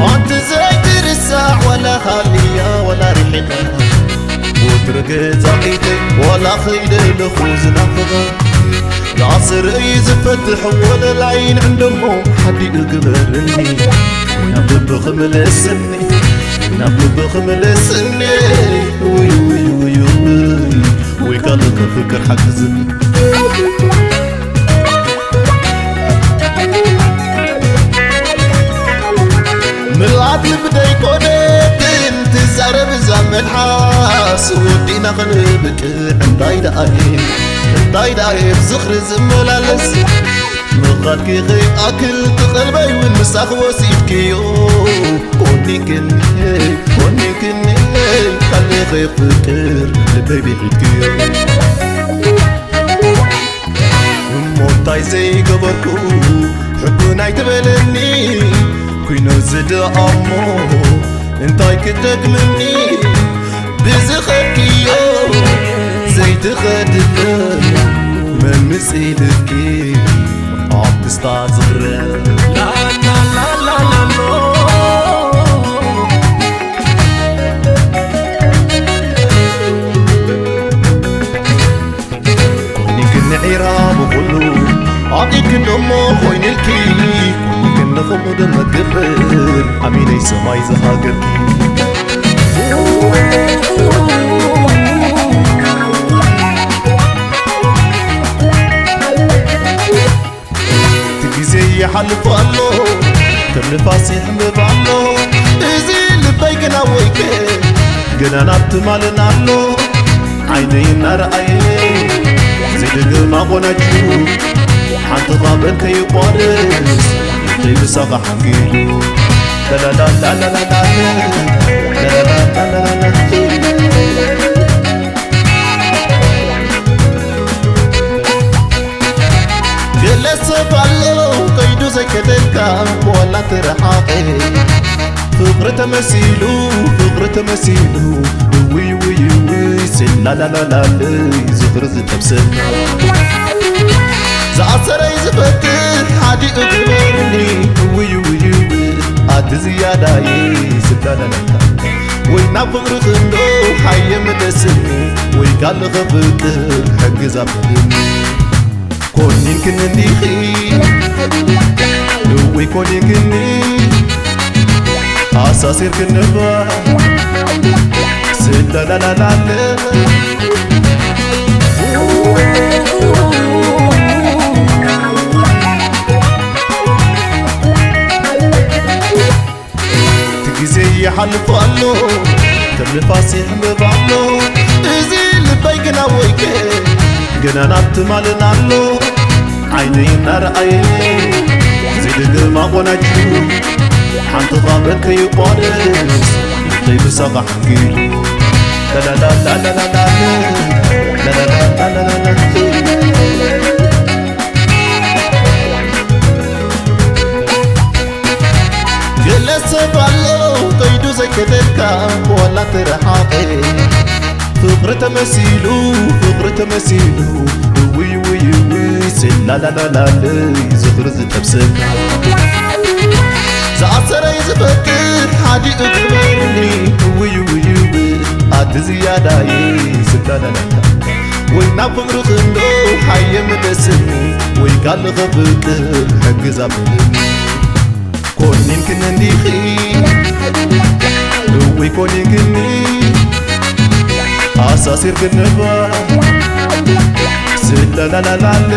ኣንቲ ዘይትርሳዕ ዋላ ሃልያ ዋላ ርሒቓ፣ ወትሩ ገዛኢተይ ዋላ ኸይደ ኣለኹ ዝናፍቓ። ዝኣሰረ እዩ ዝፈትሕ ወለላይ ንዕንደሞ ሓዲኡ ግበርኒ። ናብ ልብኺ ምለስኒ፣ ናብ ልብኺ ምለስኒ። ውይ፣ ውይ፣ ውይ፣ ውይ፣ ወይ ካልእ ከፍቅር ሓግዝኒ። ምልኣት ልቢ ደይኮነትን ትዛረብ እዛ መልሓስ፣ ወዲእና ክንብቅዕ እንታይ ደኣ እየ፣ እንታይ ደኣ እየ ብዝኽሪ ዝመላለስ። ምኻድኪ ከይኣክል እቲ ቀልበይ እውን ምሳኺ ወሲድክዮ። ኮኒክኒ፣ ኮኒክኒ፣ ካለኸ ፍቅር ልበይ ብዒድክዮ። እሞ እንታይ ዘይገበርኩ ሕጉን ኣይትበለኒ፣ ኩይኖ ዝድኣሞ እንታይ ክጠቅመኒ? ብዝኸድክዮ ዘይትኸድለ መምጽኢ ልብኪ ኣብ ክስታ ዝኽረ። ኮኒክኒ ዒራ ብኹሉ ኣጢክኒ እሞ ኮይንልኪ፣ ኮኒክኒ ኹሉ ደመግብር ኣሚነይ ሰማይ ዝሃገርኪ። እቲ ግዜ ይሓልፍ ኣሎ፣ ከም ንፋስ ይሕምብ ኣሎ። እዚ ልበይ ግና ወይከ ገና ናብ ትማልን ኣሎ። ዓይነይ እናረኣየ ዘይደግማ ቆናጁ፣ ሓንቲ ኻበን ከይቋርስ ዘይምሳኻ ሓንጊሉ። ላላላላላላ፣ ላላላላላላ። ገለ ሰብ ኣሎ ከይዱ ዘይከደልካ ዋላ ተረሓቐ። ፍቕሪ ተመሲሉ፣ ፍቕሪ ተመሲሉ፣ ውይ፣ ውይ፣ ውይ፣ ሴላላላላለይ፣ ዝኽሪ ዝጠብሰካ። ዝኣሰረይ ዝፈትሕ ሓዲኡ ግበርኒ፣ ውይ፣ ውይ፣ ውይ፣ ኣቲ ዝያዳይ ስዳዳዳታ። ወይ ናብ ፍቕሪ ክንዶ ሓየ ምለስኒ፣ ወይ ጋል ኸፍቅር ሕግዝ ኣብለኒ። ኮኒንክኒ እንዲኺ፣ እውይ ኮኒንክኒ፣ ኣሳሲርክኒ እባ፣ ስላላላላለ። እቲ ግዜ ይሓልፍ ኣሎ፣ ከም ንፋስ ይሕምብ ኣሎ። እዚ ልበይ ግና ወይከ፣ ገና ናብ ትማልን ኣሎ። ዓይነይ እናረኣየ፣ ዘይደግማ ቆናጁ፣ ሓንቲ ኻበን ከይቋርስ፣ ዘይምሳኻ ሓንጊሉ። ላላላላላላ፣ ላላላላላላ። ገለ ሰብ ኣሎ ከይዱ ዘይከደልካ ዋላ ተረሓቐ። ፍቕሪ ተመሲሉ፣ ፍቕሪ ተመሲሉ፣ ውይ፣ ውይ፣ ውይ፣ ስላላላላለይ፣ ዝኽሪ ዝጠብሰካ። ዝኣሰረይ ዝፈትሕ ሓዲኡ ግበርኒ፣ ውይ፣ ውይ፣ ውይ፣ ኣቲ ዝያዳይ ስላላላላ። ወይ ናብ ፍቕሪ ክንዶ ሓየ ምለስኒ፣ ወይ ካልእ ኸፍቅር ሕግዝ ኣብለኒ። ኮኒንክኒ እንዲኺ፣ እውይ ኮኒንክኒ፣ ኣሳሲርክኒ እባ፣ ስለላላላለ።